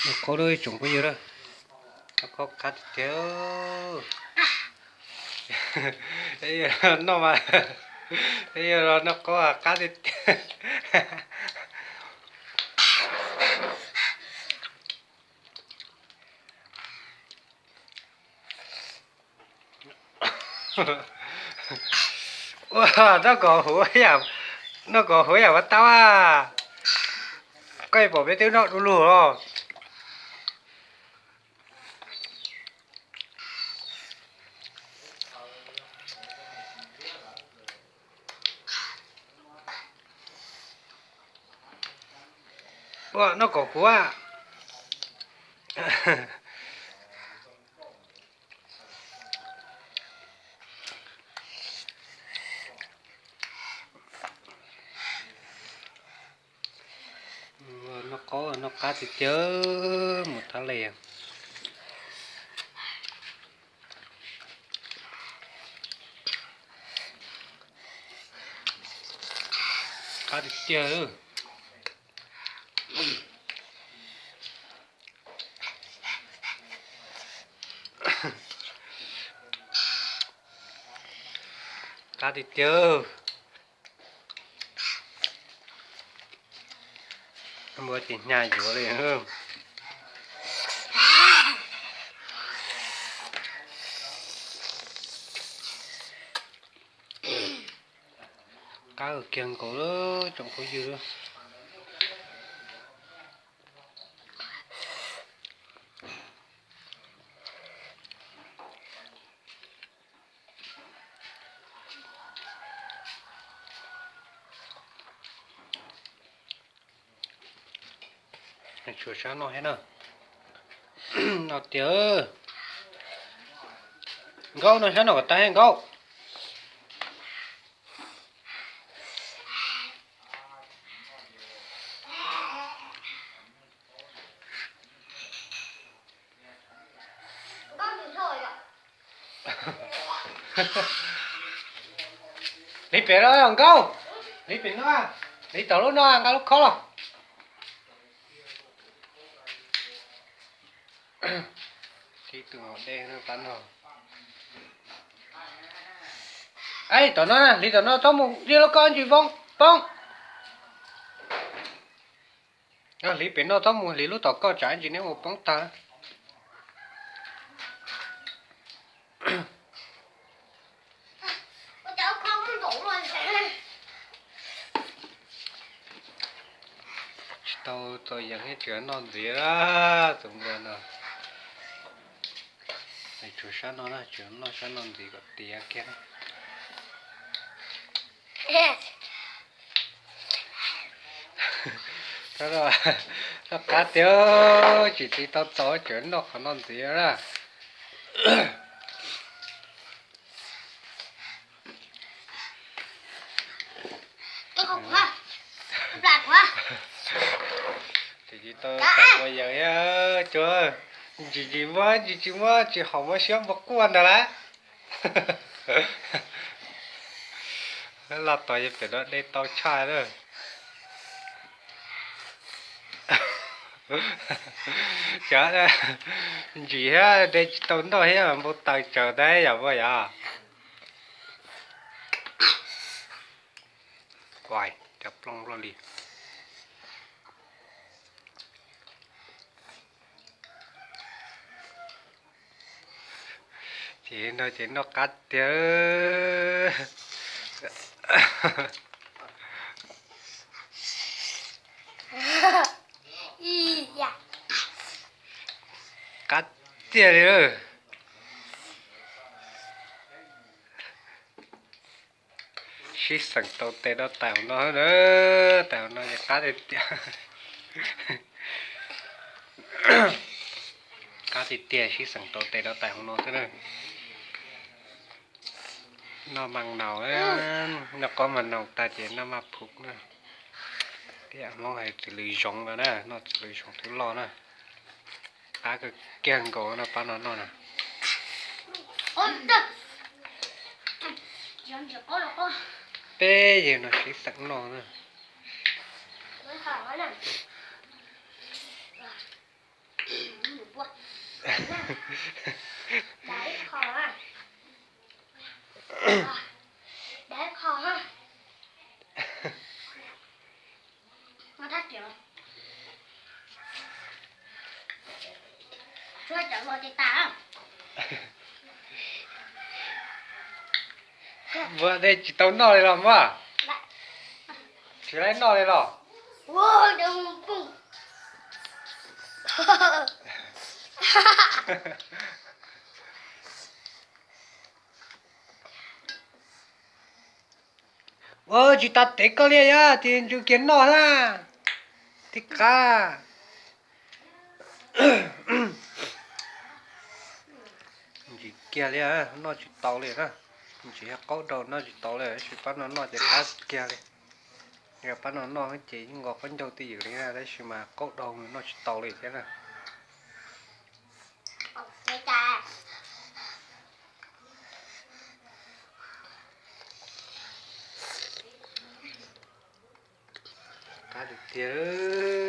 Noj qaub lawm ib tsoom phooj ywg na, noj qaub qab tiag tiag. Noj mas, yog noj qaub qab tiag tiag. Ua, noj kom huv, noj kom huv yam ua tau a. Koj pom peb twb noj du lug los. Ua, noj kom huv a. Noj qaub noj qab tiag tiag, mus thab le. Qab tiag tiag. Qab tiag tiag. Muab tis hnyav yuav li. Qab kiag nkaus lawm tsoom phooj ywg. Tshuav sab no thiab na. No tiag. Nkauj, noj sab no kom tag Nkauj. Hliv pem no Nkauj, hliv pem no, hliv tom lub no nqa lub khob los. Ib tug de pab no. Tom no, hliv tom no txhob mus, ib lub khob ntsis voob poob. Hliv pem no txhob mus, hliv lub tom koj tsam ntsis neb mus poob tag. Tsis tau txaus yees thiab, tseem noj ntxiv, tus npua no. Tshuav sab no na, tseem noj sab no ntxiv kom tiav kiag. Noj qab tiag, tsis tsis tau txaus, tseem noj qhov no ntxiv na. Tsis tsis tau txaus ua yees thiab, tsuav ntsis ntsis muab, ntsis ntsis muab, tsis haum muab siab npua quaj ntag lauj. Los tom yog pem no de tau tshaj lawm. Cov ntsis thiab de tsis tau noj thiab npau taws tsawv ntag yom, npua yom. Cov plooj luaj li. Ces no ces noj qab tiag. Qab tiag li. Sib xeem tau tes rau tais hauv no na, tais hauv no ces qab tiag tiag. Qab tiag tiag, sib xeem tau tes rau tais hauv no xwb na. Noj maj naus, noj qaub maj naus tag ces noj maj phuv na. Tiam Hmoob hais txiv lws zoov no na, noj txiv lws zoov twb loj na. Qab kawg kiag nkaus no pab no noj na. Peb yawg no sib xeem noj na. Dab qho, dab qho. Tshuav cov luag ces tas. Muab dej tsis tau noj li los muab? Tsis laib noj li los? Ua tsis tas tev koj li yog tias ntsws kiag noj na. Tib qab. Ntsim kiag li, noj tsis tau li na. Ntsim qaub dhau noj tsis tau li, tab sis pab no noj ces qab kiag li. Yog pab no noj ces yeej nqos qaub ncaug twj ywm li na, tab sis mas qaub dhau noj tsis tau li thiab na. Qab tiag tiag.